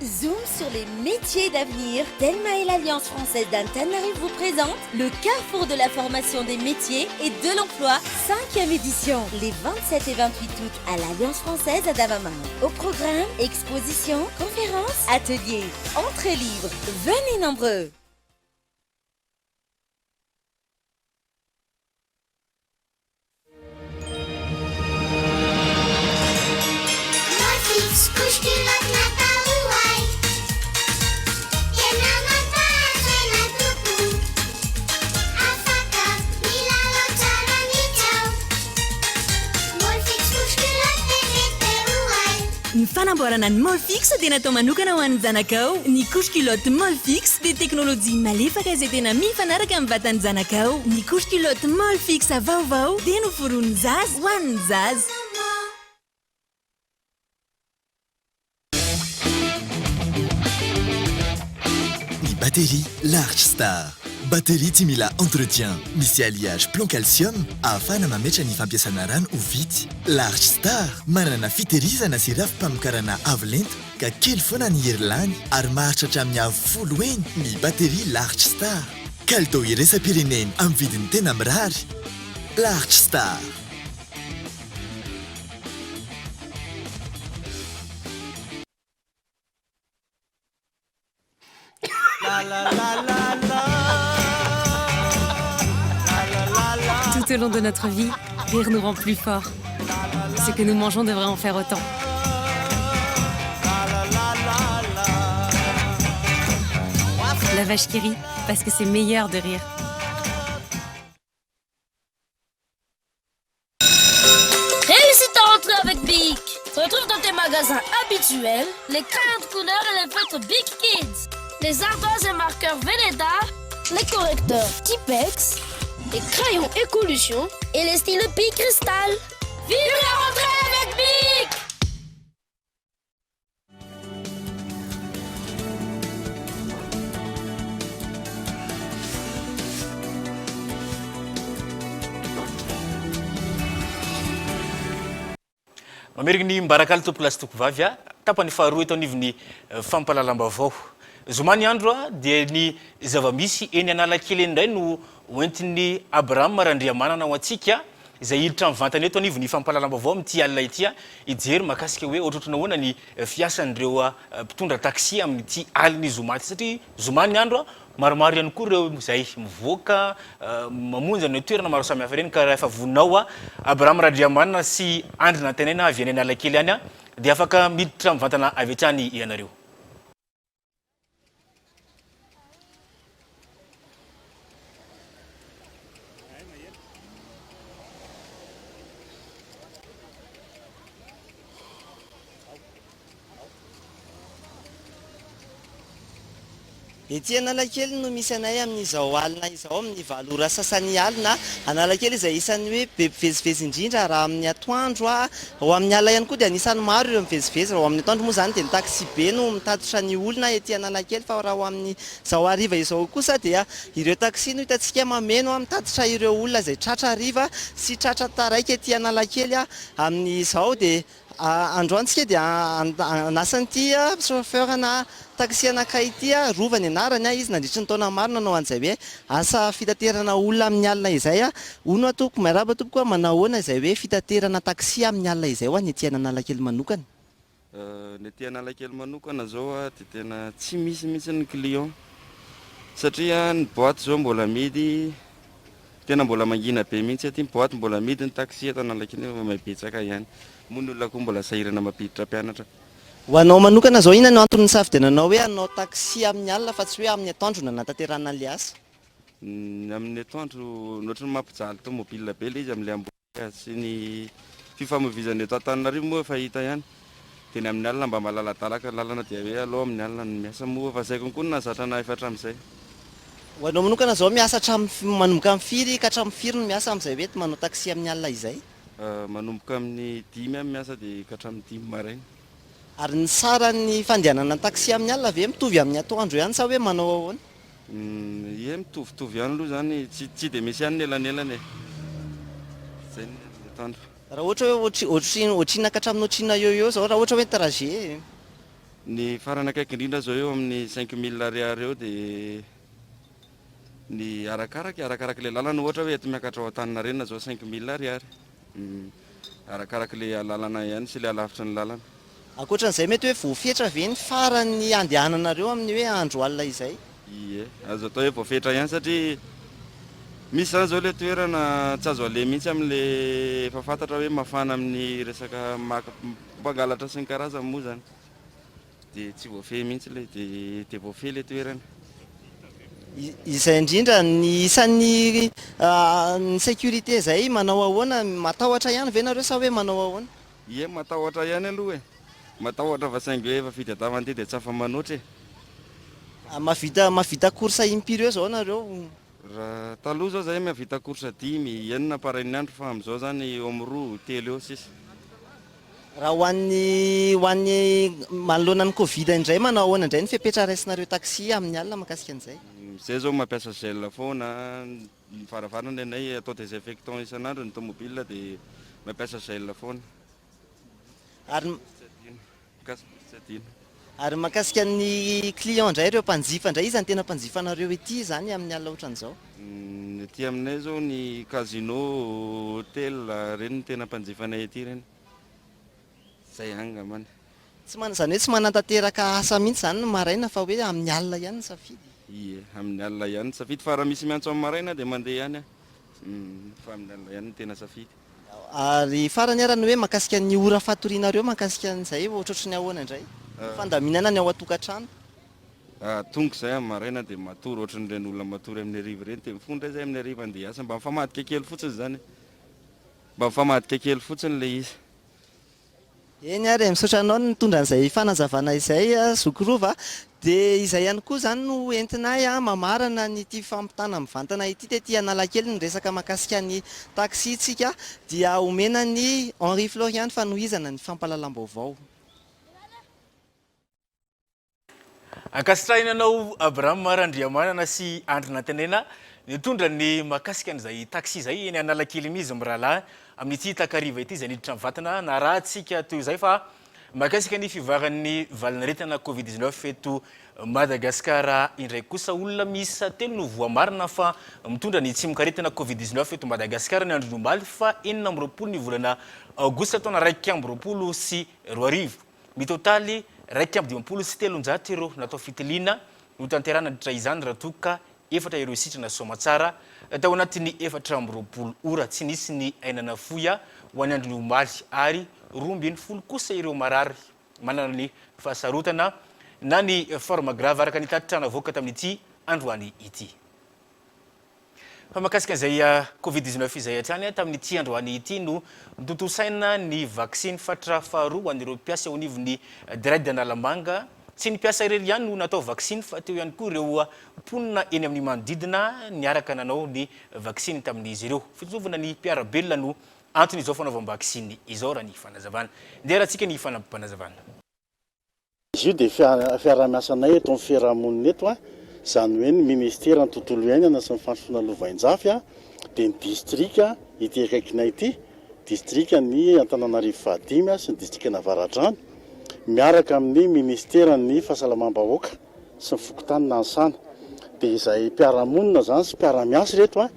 Zoom sur les métiers d'avenir. Telma et l'Alliance française d'Antananarivo vous présentent le carrefour de la formation des métiers et de l'emploi, cinquième édition, les 27 et 28 août à l'Alliance française à Davamar. Au programme, exposition, conférences, ateliers, entrée libre. Venez nombreux. Ny fanamboarana ny Molfix dia natao manokana ho an'ny zanakao. Ny couche culotte Molfix dia teknolojia malefaka izay tena mifanaraka amin'ny vatan'ny zanakao. Ny couche culotte Molfix vaovao dia noforonin'ny zaza ho an'ny zaza. Ny batterie Large Star. Batterie tsy mila entretien, misy alliage plomb calcium ahafahana mametra ny fampiasana rano ho vitsy. Large Star, manana fitehirizana sy rafi-pamokarana avo lenta ka kely foana ny hery lany ary maharitra hatramin'ny avo folo heny ny batterie Large Star. Kalitao iraisam-pirenena amin'ny vidiny tena mirary. Large Star. Tout au long de notre vie, rire nous rend plus forts. Ce que nous mangeons devrait en faire autant. La vache qui rit, parce que c'est meilleur de rire. Réussis ta rentrée avec Bic Retrouve dans tes magasins habituels les crayons de couleur et les feutres Bic Kids, les ardoises et marqueurs Velleda, les correcteurs Tipex, les crayons Écolution et les stylos Bic Cristal. Vive la rentrée avec Bic Mamerina ny mbarakaly tompokolahy sy tompokovavy a, tapany faharoa eto anivon'ny fampahalalam-baovao. Zoma ny andro a, dia ny zava-misy eny Analakely eny indray no hoentin'i Abraham Randriamanana ho antsika. izay hiditra mivantana eto anivon'ny fampahalalam-baovao amin'ity alina ity hijery mahakasika hoe ohatrohatrana ahoana ny fiasan'ireo mpitondra taxi amin'ity alin'ny zoma ity satria zoma ny andro, maromaro ihany koa ireo izay mivoaka mamonjy an'ireo toerana maro samihafa ireny ka raha efa vonona ao Abraham Randriamanana sy Andry Nantenaina avy any Analakely any dia afaka miditra mivantana avy hatrany ianareo. Ety Analakely no misy anay amin'izao alina izao amin'ny valo ora sasany alina. Analakely izay isan'ny hoe be mpivezivezy indrindra raha amin'ny atoandro. Ho amin'ny alina ihany koa dia anisan'ny maro ireo mivezivezy. Raha ho amin'ny atoandro moa izany dia ny taxi-be no mitatitra ny olona ety Analakely fa raha ho amin'izao hariva izao kosa dia ireo taxi no hitantsika mameno mitatitra ireo olona izay tratra hariva sy tratra taraiky ety Analakely amin'izao. Dia androany isika dia hanasa an'ity chauffeur na taxi anankiray ity, Rova ny anarany, izy nandritry ny taona maro nanao an'izay hoe asa fitaterana olona amin'ny alina izay. Hono aho tompoko, miarahaba tompoko, manao ahoana izay hoe fitaterana taxi amin'ny alina izay ho an'ny ety Analakely manokana? Ny ety Analakely manokana izao dia tena tsy misy mihitsy ny client satria ny boite izao mbola amidy, tena mbola mangina be mihitsy aty, ny boite mbola amidy, ny taxi eto Analakely efa mihabetsaka ihany, moa ny olona koa mbola sahirana mampiditra mpianatra. Ho anao manokana izao, inona no antony nisafidiananao hoe hanao taxi amin'ny alina fa tsy hoe amin'ny atoandro no hanatanterahana an'ilay asa? Ny amin'ny atoandro, ohatran'ny mampijaly tomobile be ilay izy amin'ilay embouteillage sy ny fifamoivoizana eto Antananarivo moa efa hita ihany. Dia ny amin'ny alina mba malaladalaka ny lalana dia hoe aleo amin'ny alina no miasa moa efa izay konko no nahazatra anah efa hatramin'izay. Ho anao manokana izao miasa hatramin'ny manomboka amin'ny firy ka hatramin'ny firy no miasa amin'izay hoe manao taxi amin'ny alina izay? Manomboka amin'ny dimy aho miasa dia ka hatramin'ny dimy maraina. Ary ny saran'ny fandehanana taxi amin'ny alina ve mitovy amin'ny atoandro ihany sa hoe manao ahoana? Ie mitovitovy ihany aloha izany, tsy dia misy ihany ny elanelana e. Izay ny amin'ny atoandro. Raha ohatra hoe ohatry ohatrinona ka hatramin'ny ohatrinona eo eo izao raha ohatra hoe trajet? Ny farany akaiky indrindra izao eo amin'ny 5000 ariary eo dia ny arakaraka e, arakaraka ilay lalana ohatra hoe eto miakatra ao Antaninarenina izao 5000 ariary. Arakaraka ilay lalana ihany sy ilay halavitry ny lalana. Ankoatran'izay mety hoe voafetra ve ny faran'ny handehananareo amin'ny hoe andro alina izay? Ie, azo atao hoe voafetra ihany satria misy izany izao ilay toerana tsy azo aleha mihitsy amin'ilay efa fantatra hoe mafana amin'ny resaka maka mpangalatra sy ny karazany moa izany. Dia tsy voafehy mihitsy ilay dia dia voafehy ilay toerana. Izay indrindra, ny isan'ny ny sécurité izay manao ahoana? Matahotra ihany ve nareo sa hoe manao ahoana? Ie, matahotra ihany aloha e. Matahotra fa saingy hoe efa fitadiavana ity dia tsy afa-manoatra e. Mahavita mahavita course impiry eo izao nareo? Raha taloha izao zahay mahavita course dimy, enina par ny andro fa amin'izao izany eo amin'ny roa, telo eo sisa. Raha ho an'ny ho an'ny manoloana ny covid indray manao ahoana indray ny fepetra raisinareo taxi amin'ny alina mahakasika an'izay? Zay zao mampiasa gel foana, ny varavarana ny anay atao désinfectant isan'andro ny tomobile dia mampiasa gel foana. Ary Mikasika tsy adino. Ary mahakasika ny client indray ireo mpanjifa indray iza no tena mpanjifanareo ety izany amin'ny alina ohatran'izao? Ny aty aminay zao ny casino, hotel, ireny no tena mpanjifanay aty ireny. Zay ihany angambany. Tsy man, izany hoe tsy manatanteraka asa mihitsy izany ny maraina fa hoe amin'ny alina ihany ny safidy? Ie, amin'ny alina ihany ny safidy fa raha misy miantso amin'ny maraina dia mandeha ihany aho. Fa amin'ny alina ihany no tena safidy. Ary farany ara ny hoe mahakasika ny ora fatorianareo mahakasika an'izay ohatrohatry ny ahoana indray? Ny fandaminana ny ao an-tokantrano? Tonga izay amin'ny maraina dia matory ohatran'ireny olona matory amin'ny hariva ireny dia mifoha indray izay amin'ny hariva handeha hiasa mba mifamadika kely fotsiny izany e! Mba mifamadika kely fotsiny ilay izy. Eny ary e, misaotra anao nitondra an'izay fanazavana izay zoky Rova a! Dia izay ihany koa izany no entinay mamarana an'ity fampitana mivantana ity tety Analakely ny resaka mahakasika ny taxi tsika dia omena an'i Henri Florian ny fanohizana ny fampahalalam-baovao. Ankasitrahina anao Abraham Randriamanana sy Andry Nantenaina nitondra ny mahakasika an'izay taxi izay eny Analakely iny izy mirahalahy amin'ity takariva ity izay niditra mivantana narahantsika teo izay fa mahakasika ny fivoaran'ny valin'aretina covid 19 eto Madagasikara indray kosa olona miisa telo no voamarina fa mitondra ny tsimokaretina covid 19 eto Madagasikara ny andron'ny omaly faha 26 ny volana aogositra taona 2021. Mitotaly 351 ireo natao fitiliana notanterahina nandritra izany raha toa ka efatra ireo sitrana soamatsara tao anatin'ny 24 ora. Tsy nisy ny aina nafoy ho an'ny andron'ny omaly ary 12 kosa ireo marary manana ny fahasarotana na ny forme grave araka ny tatitra navoaka tamin'ity androany ity. Fa mahakasika izay Covid 19 izay hatrany, tamin'ity androany ity no notontosaina ny vaksiny fatra faharoa ho an'ireo mpiasa eo anivon'ny Dredd Analamanga. Tsy ny mpiasa irery ihany no natao vaksiny fa teo ihany koa ireo mponina eny amin'ny manodidina niaraka nanao ny vaksiny tamin'izy ireo. Fitsinjovana ny mpiara-belona no anton'izao fanaovam-baksiny izao raha ny fanazavana. Ndeha arahantsika ny fanampim-panazavana. Izy io dia fiaraha-miasanay eto amin'ny fiaraha-monina eto, izany hoe ny Ministeran'ny Tontolo Iainana sy ny Fandrosoana Lovainjafy, dia ny Distrika ity akaikinay ity, Distrikan'i Antananarivo fahadimy sy ny Distrikan'Avaradrano, miaraka amin'ny Ministeran'ny Fahasalamam-bahoaka sy ny Fokontany Nanisana. Dia izay mpiara-monina izany sy mpiara-miasa ireto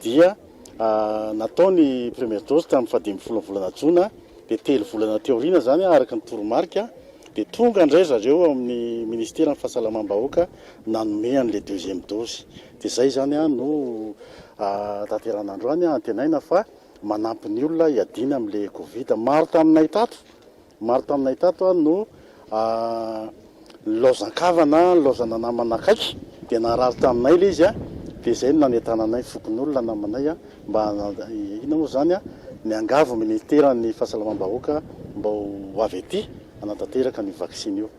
dia natao ny première dose tamin'ny fahadimy volana jona, dia telo volana teo aoriana izany araka ny toromarika Dia tonga indray zareo ao amin'ny ministeran'ny fahasalamam-bahoaka nanome an'ilay deuxième dose. Dia izay izany no tanterahina androany, antenaina fa manampy ny olona hiadiana amin'ilay covid. Maro taminay tato, maro taminay tato no Nilaozan-kavana, nilaozana namana akaiky dia narary taminay ilay izy dia izay no nanentananay fokonolona namanay mba inona moa izany niangavy ny ministeran'ny fahasalamam-bahoaka mba ho avy aty hanatanteraka an'io vaksiny io.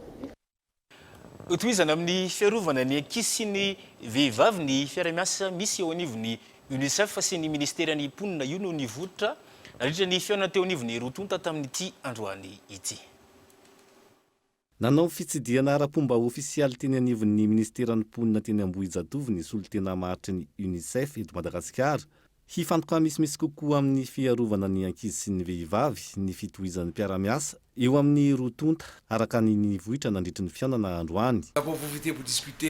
Hotohizana amin'ny fiarovana ny ankizy sy ny vehivavy ny fiaraha-miasa misy eo anivon'ny Unicef sy ny ministeran'ny mponina. Io no nivoitra nandritra ny fihaonana teo anivon'ny roa tonta tamin'ity androany ity. Nanao fitsidihana ara-pomba ofisialy teny anivon'ny minisiteran'ny mponina teny Ambohijatovo ny solontena maharitry ny Unicef eto Madagasikara. Hifantoka misimisy kokoa amin'ny fiarovana ny ankizy sy ny vehivavy ny fitohizan'ny mpiara-miasa eo amin'ny roa tonta, araka ny nivoitra nandritry ny fihaonana androany.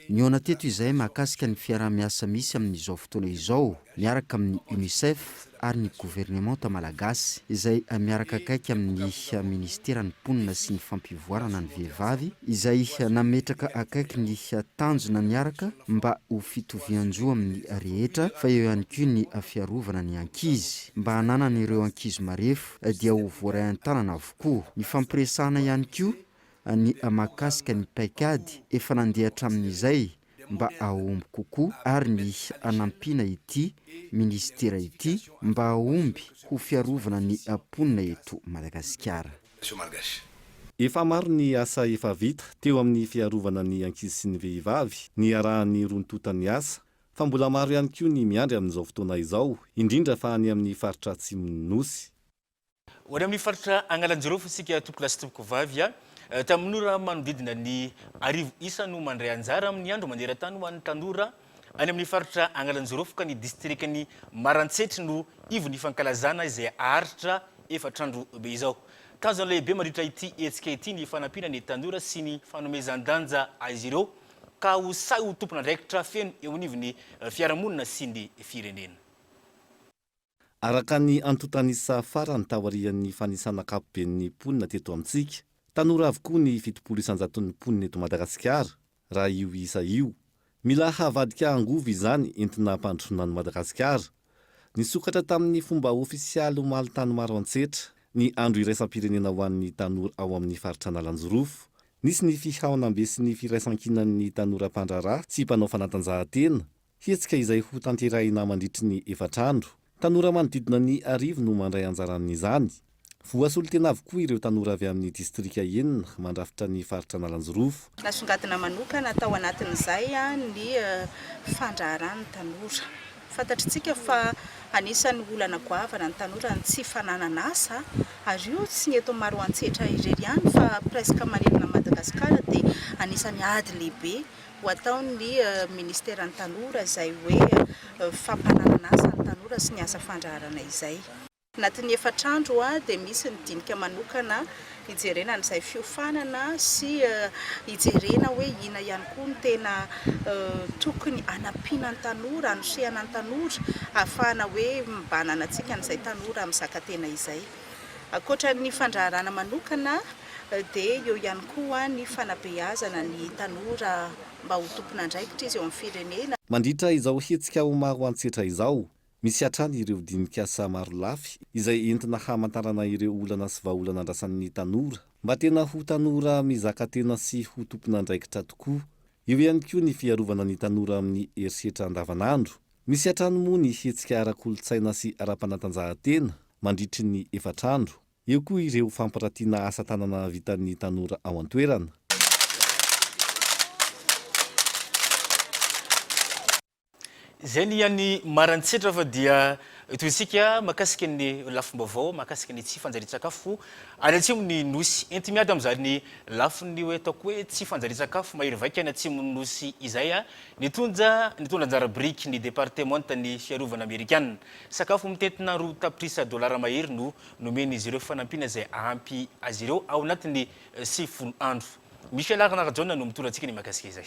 Nihaona teto izahay mahakasika ny fiaraha-miasa misy amin'izao fotoana izao miaraka amin'ny Unicef ary ny governemanta malagasy izay miaraka akaiky amin'ny minisiteran'ny mponina sy ny fampivoarana ny vehivavy izay nametraka akaiky ny tanjona miaraka mba ho fitovian-jo amin'ny rehetra fa eo ihany koa ny fiarovana ny ankizy mba hananan'ireo ankizy marefo dia ho voaray an-tanana avokoa. Nifampiresahana ihany koa ny mahakasika ny paikady efa nandeha hatramin'izay mba hahomby kokoa ary ny hanampiana ity minisitera ity mba hahomby ho fiarovana ny mponina eto Madagasikara. Efa maro ny asa efa vita teo amin'ny fiarovana ny ankizy sy ny vehivavy niarahan'ny roa tonta niasa, fa mbola maro ihany koa ny miandry amin'izao fotoana izao, indrindra fa any amin'ny faritra atsimon'ny Nosy. Ho any amin'ny faritra Agnalanjirofo isika tompokolahy sy tompokovavy a. Tanora manodidina ny arivo isa no mandray anjara amin'ny andro maneran-tany ho an'ny tanora any amin'ny faritra Agnalanjirofo ka ny distrikan'i Maroantsetra no ivon'ny fankalazana izay haharitra efatr'andro be izao. Tanjona lehibe mandritra ity hetsika ity ny fanampiana ny tanora sy ny fanomezan-danja azy ireo ka ho sahy ho tompon'andraikitra feno eo anivon'ny fiarahamonina sy ny firenena. Araka ny antontan'isa farany taorian'ny fanisana ankapoben'ny mponina teto amintsika, tanora avokoa ny 70 isan-jaton'ny mponina eto Madagasikara, raha io isa io. Mila havadika angovo izany entina hampandrosoana an'i Madagasikara. Nisokatra tamin'ny fomba ofisialy omaly tany Maroantsetra ny andro iraisam-pirenena ho an'ny tanora ao amin'ny faritra Analanjirofo. Nisy ny fihaonambe sy ny firaisankinan'ny tanora mpandraharaha sy mpanao fanatanjahantena Hetsika izay ho tanterahina mandritry ny efatra andro. Tanora manodidina ny arivo no mandray anjara amin'izany. Voasolo tena avokoa ireo tanora avy amin'ny distrika enina mandrafitra ny faritra Analanjirofo. Nasongadina manokana tao anatin'izay ny fandraharan'ny tanora. Fantatritsika fa anisan'ny olana goavana ny tanora ny tsy fananana asa ary io tsy ny eto Maroantsetra irery ihany fa presque manerana an'i Madagasikara dia anisan'ny ady lehibe ho ataon'ny ministeran'ny tanora izay hoe fampananana asa ny tanora sy ny asa fandraharana izay. Anatin'ny efatra andro dia misy ny dinika manokana hijerena an'izay fiofanana sy hijerena hoe inona ihany koa no tena tokony hanampiana ny tanora, hanosehana ny tanora ahafahana hoe mba hananantsika an'izay tanora mizaka tena izay. Ankoatra ny fandraharana manokana dia eo ihany koa ny fanabeazana ny tanora mba ho tompon'andraikitra izy eo amin'ny firenena. Mandritra izao hetsika ho Maroantsetra izao, misy hatrany ireo dinik'asa marolafy izay entina hamantarana ireo olana sy vahaolana andrasan'ny tanora mba tena ho tanora mizaka tena sy ho tompon'andraikitra tokoa. Eo ihany koa ny fiarovana ny tanora amin'ny herisetra andavanandro. Misy hatrany moa ny hetsika ara-kolontsaina sy ara-panatanjahantena mandritry ny efatra andro. Eo koa ireo fampiratiana asa tanana vitan'ny tanora ao an-toerana. Izay ny an'i Maroantsetra fa dia tohintsika mahakasika ny lafim-baovao mahakasika ny tsy fanjarian-tsakafo any atsimon'ny Nosy. Enti-miady amin'izany lafiny hoe ataoko hoe tsy fanjarian-tsakafo mahery vaika any atsimon'ny Nosy izay Nitondra nitondra anjara biriky ny Departemantan'ny Fiarovana Amerikana. Sakafo mitentina roa tapitrisa dolara mahery no nomen'izy ireo fanampiana izay ahampy azy ireo ao anatin'ny 90 andro. Michel Rajaona no mitondra antsika ny mahakasika izay.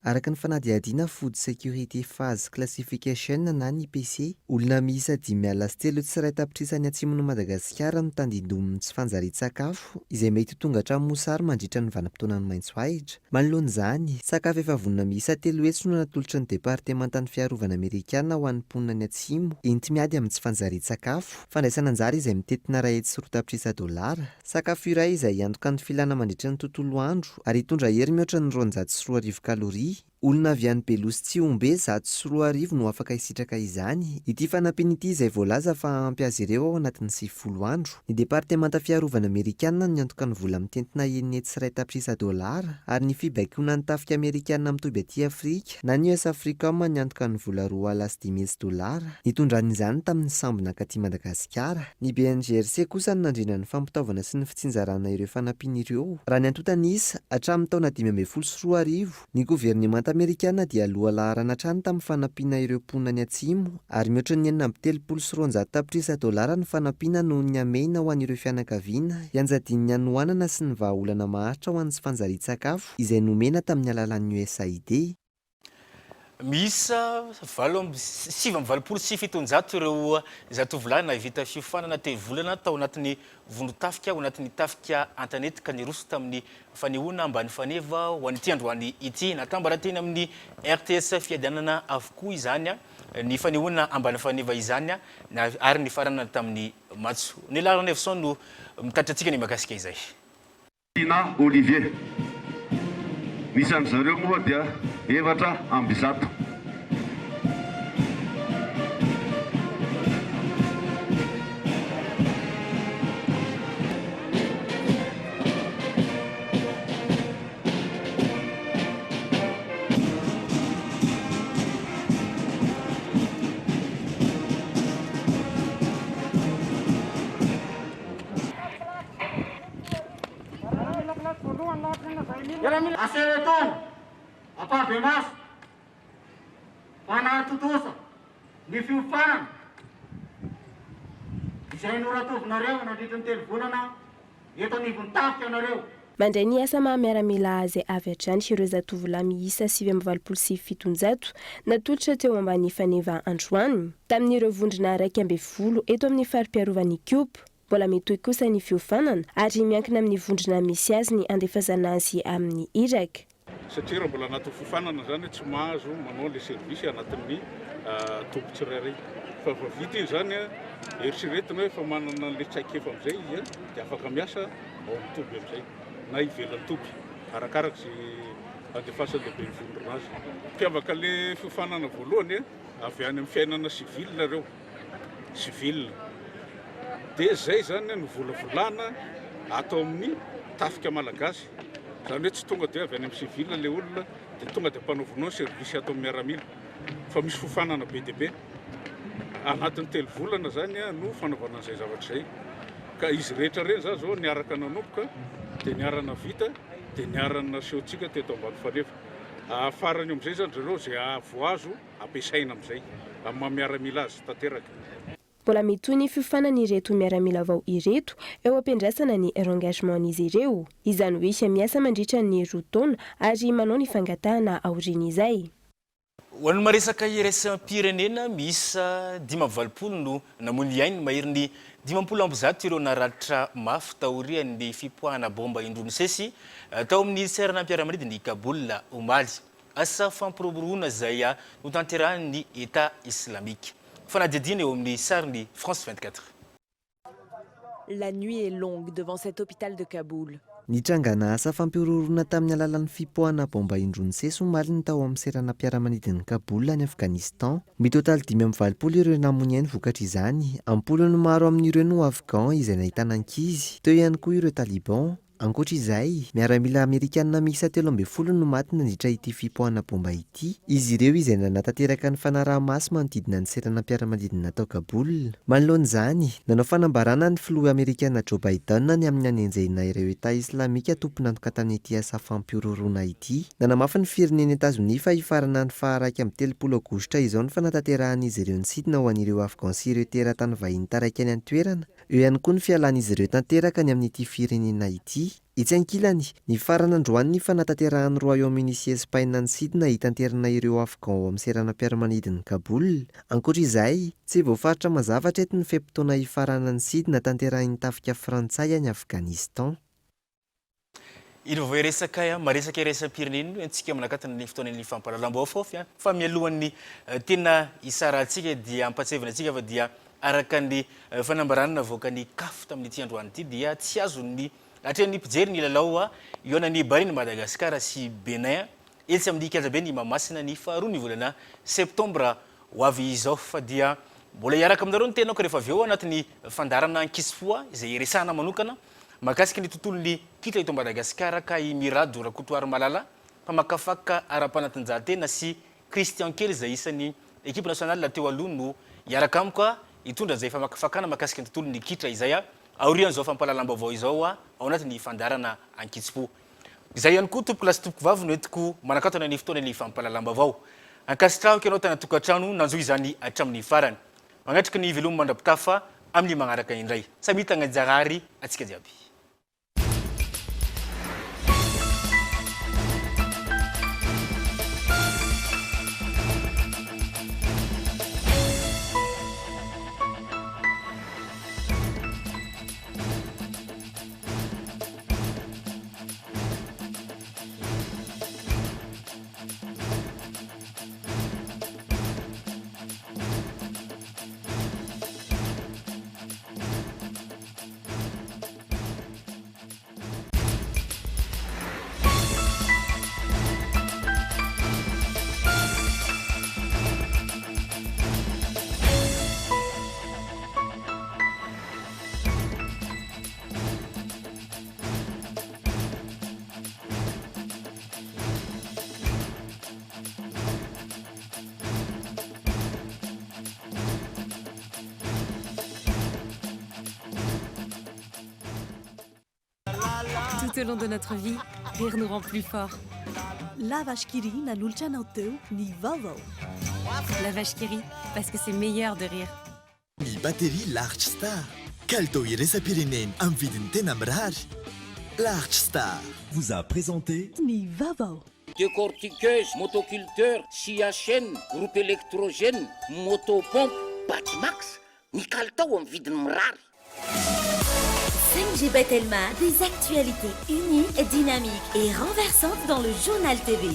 Araka ny fanadihadiana Food Security Phase Classification na ny IPC, olona miisa 305 tapitrisa any atsimon'i Madagasikara no tandindomin'ny tsy fanjarian-tsakafo, izay mety ho tonga hatramin'ny mosary mandritra ny vanim-potoanan'ny maitso ahitra. Manoloana izany, sakafo efa vonona miisa 300 no natolotry ny Departemantan'ny Fiarovana Amerikana ho an'ny mponina any atsimo, enti-miady amin'ny tsy fanjarian-tsakafo, fandraisana anjara izay mitentina 101 tapitrisa dolara. Sakafo iray izay hiantoka ny filana mandritra ny tontolo andro ary hitondra hery mihoatra ny 2200 kaloria. Olona avy any Beloha sy Tsihombe 2100 no afaka hisitraka izany. Ity fanampiana ity izay voalaza fa hahampy azy ireo ao anatin'ny 90 andro. Ny Departemanta Fiarovana Amerikana no niantoka ny vola mitentina 601 tapitrisa dolara ary ny fibaikoana ny tafika amerikana mitoby aty Afrika na ny US Africom niantoka ny vola 502 dolara nitondrany izany tamin'ny sambo nankaty Madagasikara. Ny BNGRC kosa no nandrindra ny fampitaovana sy ny fitsinjarana ireo fanampiana ireo. Raha ny antontan'isa, hatramin'ny taona 2015, ny governemanta amerikana dia lohalaharana hatrany tamin'ny fanampiana ireo mponina any atsimo, ary mihoatra ny 236 tapitrisa dolara ny fanampiana noho ny hamehina ho an'ireo fianakaviana ianjadian'ny hanoanana sy ny vahaolana maharitra ho an'ny tsy fanjarian-tsakafo izay nomena tamin'ny alalan'ny USAID. Miisa 789 ireo zatovolahy nahavita fiofanana telo volana tao anatin'ny vondron-tafika ao anatin'ny tafika an-tanety ka niroso tamin'ny fanehoana ambany faneva ho an'ity androany ity. Natambatra teny amin'ny RTS Fiadanana avokoa izany ny fanehoana ambany faneva izany ary nifarana tamin'ny matso. Nela Ranaivoson no mitatitra antsika ny mahakasika izay. Tina Olivier. Ny isan-dry zareo moa dia 104. Aseho etoana ampahibemaso fa nahatontosa ny fiofanana izay noratovinareo nandritry ny telo volana eto anivon'ny tafika ianareo. Mandray ny asa maha miaramila azy avy hatrany ireo zatovolahy miisa 789 natolotra teo ambany faneva androany, tamin'ireo vondrona 11 eto amin'ny fari-piarovan'Ikopa. Mbola mitohy kosa ny fiofanana ary miankina amin'ny vondrona misy azy ny andefasana azy amin'ny iraka. Satria raha mbola anatin'ny fiofanana izany tsy mahazo manao ilay service anatin'ny toby tsirairay. Fa efa vita iny izany, eritreretina hoe efa manana an'ilay traikefa amin'izay izy dia afaka miasa ao amin'ny toby amin'izay na ivelan'ny toby arakaraka izay andefasan'ny lehiben'ny vondrona azy. Mampiavaka ilay fiofanana voalohany, avy any amin'ny fiainana civil ireo. civil. Dia izay izany no volavolana ato amin'ny tafika malagasy. Izany hoe tsy tonga dia avy any amin'ny civil ilay olona dia tonga dia ampanaovinao ny service ato amin'ny miaramila. Fa misy fofanana be dia be. Anatin'ny telo volana izany no fanaovana an'izay zavatra izay. Ka izy rehetra ireny izany izao niaraka nanomboka dia niara-navita dia niara-nasehontsika teto ambany faneva. Farany amin'izay izany ry zareo izay voazo ampiasaina amin'izay, amin'ny maha miaramila azy tanteraka. Mbola mitohy ny fiofanan'ireto miaramila vao ireto eo am-piandrasana ny rengagement-n'izy ireo. Izany hoe miasa mandritra ny roa taona ary manao ny fangatahana aorian'izay. Ho an'ny maresaka iraisam-pirenena, miisa 85 no namoy ny ainy, maherin'ny 150 ireo naratra mafy taorian'ny fipoahana baomba indroa nisesy tao amin'ny seranam-piaramanidin'i Kaboul omaly. Asa fampiroboroana izay notanterahin'ny Etat Islamique. Fanadihadiana eo amin'ny sarin'ny France 24. La nuit est longue devant cet hôpital de Kaboul. Nitrangana asa fampihorohoroana tamin'ny alalan'ny fipoahana baomba indroa nisesy omaly ny tao amin'ny seranam-piaramanidin'i Kaboul any Afghanistan. Mitotaly 85 ireo namoy ny ainy vokatr'izany. Am-polony maro amin'ireo no Afghan izay nahitana ankizy. Teo ihany koa ireo Taliban. Ankoatra izay, miaramila amerikanina miisa 13 no maty nandritra ity fipoahana baomba ity, izy ireo izay nanatanteraka ny fanaraha-maso manodidina ny seranam-piaramanidina tao Kaboul. Manoloana izany, nanao fanambarana ny filoha amerikana Joe Biden ny amin'ny hanenjehina ireo Etat Islamika tompon'antoka tamin'ity asa fampihorohoroana ity. Nanamafy ny firenena Etazonia fa hifarana ny faha 31 aogositra izao ny fanatanterahan'izy ireo ny sidina ho an'ireo Afghan sy ireo teratany vahiny taraiky any an-toerana. Eo ihany koa ny fialan'izy ireo tanteraka ny amin'ity firenena ity. Etsy ankilany, nifarana androany ny fanatanterahan'ny Royaume-Uni sy Espaina ny sidina hitanterana ireo Afghan ao amin'ny seranam-piaramanidin'i Kaboul. Ankoatra izay, tsy voafaritra mazava hatreto ny fe-potoana hifaranan'ny sidina tanterahin'ny tafika frantsay any Afghanistan. Iny vaovao iresaka maresaka iraisam-pirenena iny antsika manakatona ny fotoanan'ny fampahalalam-baovao fa mialohan'ny tena hisarahantsika dia ampatsiahivina antsika fa dia araka ny fanambarana navoakan'ny Caf tamin'ity androany ity dia tsy azon'ny atrehin'ny mpijery ny lalao hihaonan'ny Barin'i Madagasikara sy Bénin etsy amin'ny kianjaben'i Mahamasina ny faharoa ny volana septambra ho avy izao fa dia mbola hiaraka aminareo ny tenako rehefa avy eo anatin'ny fandaharana Ankisifoa izay hiresahana manokana Mahakasika ny tontolon'ny kitra eto Madagasikara ka i Mirado Rakotoarimalala, mpamakafaka ara-panatanjahantena sy Christian Kely izay isan'ny ekipa nasionaly teo aloha no hiaraka amiko hitondra izay famakafakana mahakasika ny tontolon'ny kitra izay aorian'izao fampahalalam-baovao izao ao anatin'ny fandaharana Ankitsim-po. Izay ihany koa tompokolahy sy tompokovavy no entiko manakatona ny fotoanan'ny fampahalalam-baovao. Ankasitrahako ianao tany an-tokantrano nanjohy izany hatramin'ny farany. Magnatriky ny veloma mandra-pitafa amin'ny magnaraka indray. Samia tagnanjarary atsika jiaby. Tout au long de notre vie, rire nous rend plus forts. La Vache qui rit nanolotra anao teo ny vaovao. La Vache qui rit, parce que c'est meilleur de rire. Ny batterie Large Star, kalitao iraisam-pirenena amin'ny vidiny tena mirary. Large Star vous a présenté. Ny vaovao. Décortiqueuse, motoculteur, scie à chaîne, groupe électrogène, moto pompe, Batimax, ny kalitao amin'ny vidiny mirary. 5G by Telma, des actualités uniques, dynamiques et renversantes dans le journal TV.